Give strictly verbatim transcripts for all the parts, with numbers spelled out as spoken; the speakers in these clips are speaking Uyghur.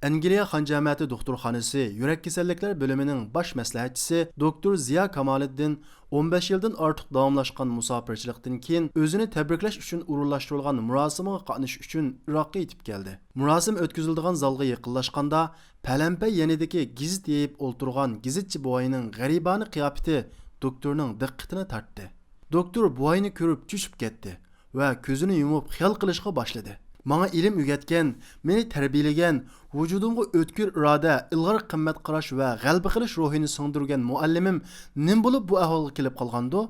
ئەنگلىيە خان جەمەتى دوختۇرخانىسى يۈرەك كېسەللىكلەر بۆلۈمىنىڭ باش مەسلىھەتچىسى دوكتور زىيا كامالىدىن ئون بەش يىلدىن ئارتۇق داۋاملاشقان مۇساپىرچىلىقتىن كېيىن ئۆزىنى تەبرىكلەش ئۈچۈن ئورۇنلاشتۇرۇلغان مۇراسىمغا قاتنىشىش ئۈچۈن ئىراققا يېتىپ كەلدى. مۇراسىم ئۆتكۈزۈلىدىغان زالغا يېقىنلاشقاندا، پەلەمپەي يېنىدىكى گېزىت يېيىپ ئولتۇرغان گېزىتچى بوۋاينىڭ غەرىبانە قىياپىتى دوكتورنىڭ دىققىتىنى تارتتى. دوكتور بوۋاينى كۆرۈپ چۆچۈپ كەتتى ۋە كۆزىنى يۇمۇپ خىيال قىلىشقا باشلىدى. ماڭا ئىلىم ئۆگەتكەن، مېنى تەربىيەلىگەن، ۋۇجۇدۇمغا ئۆتكۈر ئىرادە، ئىلغار قىممەت قاراش ۋە غەلىبە قىلىش روھىنى سىڭدۈرگەن مۇئەللىمىم نېمە بولۇپ بۇ ئەھۋالغا كېلىپ قالغاندۇ؟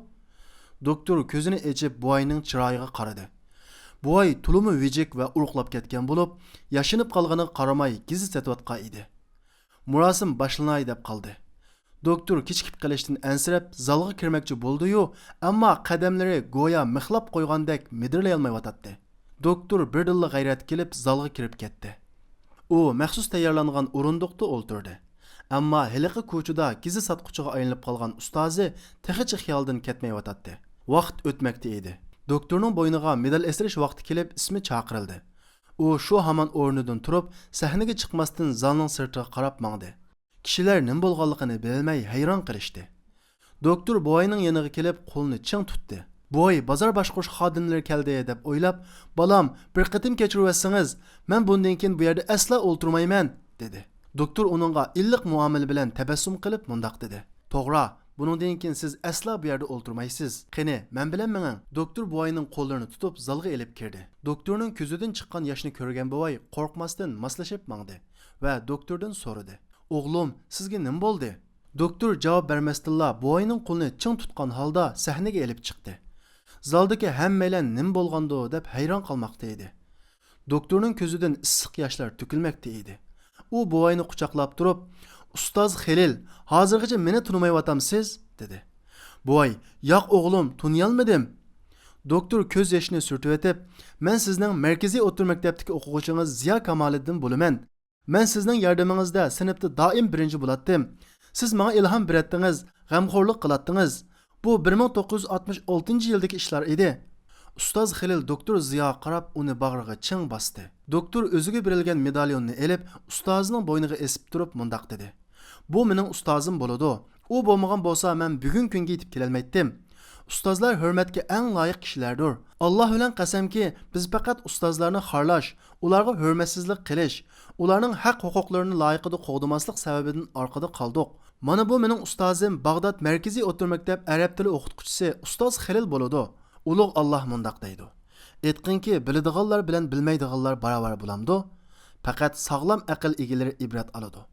دوكتور كۆزىنى ئېچىپ بوۋاينىڭ چىرايىغا قارىدى. بوۋاي تولىمۇ ۋىجىك ۋە ئورۇقلاپ كەتكەن بولۇپ، ياشىنىپ قالغىنىغا قارىماي گېزىت سېتىۋاتقان ئىدى. مۇراسىم باشلىناي دەپ قالدى. دوكتور كېچىكىپ قېلىشتىن ئەنسىرەپ زالغا كىرمەكچى بولدىيۇ، ئەمما قەدەملىرى گويا مىخلاپ قويغاندەك مىدىرلىيالمايۋاتاتتى. دوكتور بىردىنلا غەيرەت كېلىپ زالغا كىرىپ كەتتى. ئۇ مەخسۇس تەييارلانغان ئورۇندۇقتا ئولتۇردى. ئەمما ھېلىقى كوچىدا گېزىت ساتقۇچىغا ئايلىنىپ قالغان ئۇستازى تېخىچە خىيالدىن كەتمەيۋاتاتتى. ۋاقىت ئۆتمەكتە ئىدى. دوكتورنىڭ بوينىغا مېدال ئېسىلىش ۋاقتى كېلىپ ئىسمى چاقىرىلدى. ئۇ شۇ ھامان ئورنىدىن تۇرۇپ، سەھنىگە چىقماستىن زالنىڭ سىرتىغا قاراپ ماڭدى. كىشىلەر نېمە بولغانلىقىنى بىلمەي ھەيران قېلىشتى. دوكتور بوۋاينىڭ يېنىغا كېلىپ قولىنى چىڭ تۇتتى. بوۋاي بازار باشقۇرۇش خادىملىرى كەلدى دەپ ئويلاپ، بالام، بىر قېتىم كەچۈرۈۋەتسىڭىز، مەن بۇندىن كېيىن بۇ يەردە ئەسلا ئولتۇرمايمەن، دېدى. دوكتور ئۇنىڭغا ئىللىق مۇئامىلە بىلەن تەبەسسۇم قىلىپ مۇنداق دېدى. توغرا، بۇنىڭدىن كېيىن سىز ئەسلا بۇ يەردە ئولتۇرمايسىز. قېنى، مەن بىلەن مېڭىڭ. دوكتور بوۋاينىڭ قوللىرىنى تۇتۇپ زالغا ئېلىپ كىردى. دوكتورنىڭ كۆزىدىن چىققان ياشنى كۆرگەن بوۋاي قورقماستىن ماسلىشىپ ماڭدى ۋە دوكتوردىن سورىدى. ئوغلۇم، سىزگە نېمە بولدى؟ دوكتور جاۋاب بەرمەستىنلا بوۋاينىڭ قولىنى چىڭ تۇتقان ھالدا سەھنىگە ئېلىپ چىقتى. زالدىكى ھەممەيلەن نېمە بولغاندۇ دەپ ھەيران قالماقتا ئىدى. دوكتورنىڭ كۆزىدىن ئىسسىق ياشلار تۆكۈلمەكتە ئىدى. ئۇ بوۋاينى قۇچاقلاپ تۇرۇپ، ئۇستاز خېلىل، ھازىرغىچە مېنى تونۇمايۋاتامسىز؟ دېدى. بوۋاي، ياق ئوغلۇم، تونۇيالمىدىم. دوكتور كۆز يېشىنى سۈرتۈۋېتىپ، مەن سىزنىڭ مەركىزىي ئوتتۇرا مەكتەپتىكى ئوقۇغۇچىڭىز زىيا كامالىدىن بولىمەن. مەن سىزنىڭ ياردىمىڭىزدە سىنىپتا دائىم بىرىنچى بولاتتىم. سىز ماڭا ئىلھام بېرەتتىڭىز، غەمخورلۇق قىلاتتىڭىز. بۇ بىر مىڭ توققۇز يۈز ئاتمىش ئالتىنچى يىلدىكى ئىشلار ئىدى. ئۇستاز خېلىل دوكتور زىياغا قاراپ ئۇنى باغرىغا چىڭ باستى. دوكتور ئۆزىگە بېرىلگەن مېداليوننى ئېلىپ ئۇستازىنىڭ بوينىغا ئېسىپ تۇرۇپ مۇنداق دېدى. بۇ مېنىڭ ئۇستازىم بولىدۇ. ئۇ بولمىغان بولسا مەن بۈگۈنكى كۈنگە يېتىپ كېلەلمەيتتىم. ئۇستازلار ھۆرمەتكە ئەڭ لايىق كىشىلەردۇر. ئاللا بىلەن قەسەمكى، بىز پەقەت ئۇستازلارنى خارلاش، ئۇلارغا ھۆرمەتسىزلىك قىلىش، ئۇلارنىڭ ھەق ھوقۇقلىرىنى لايىقىدا قوغدىماسلىق سەۋەبىدىن ئارقىدا قالدۇق. مانا بۇ مېنىڭ ئۇستازىم باغداد مەركىزىي ئوتتۇرا مەكتەپ ئەرەب تىلى ئوقۇتقۇچىسى ئۇستاز خېلىل بولىدۇ. ئۇلۇغ ئاللا مۇنداق دەيدۇ. ئېيتقىنكى، بىلىدىغانلار بىلەن بىلمەيدىغانلار باراۋەر بولامدۇ؟ پەقەت ساغلام ئەقىل ئىگىلىرى ئىبرەت ئالىدۇ.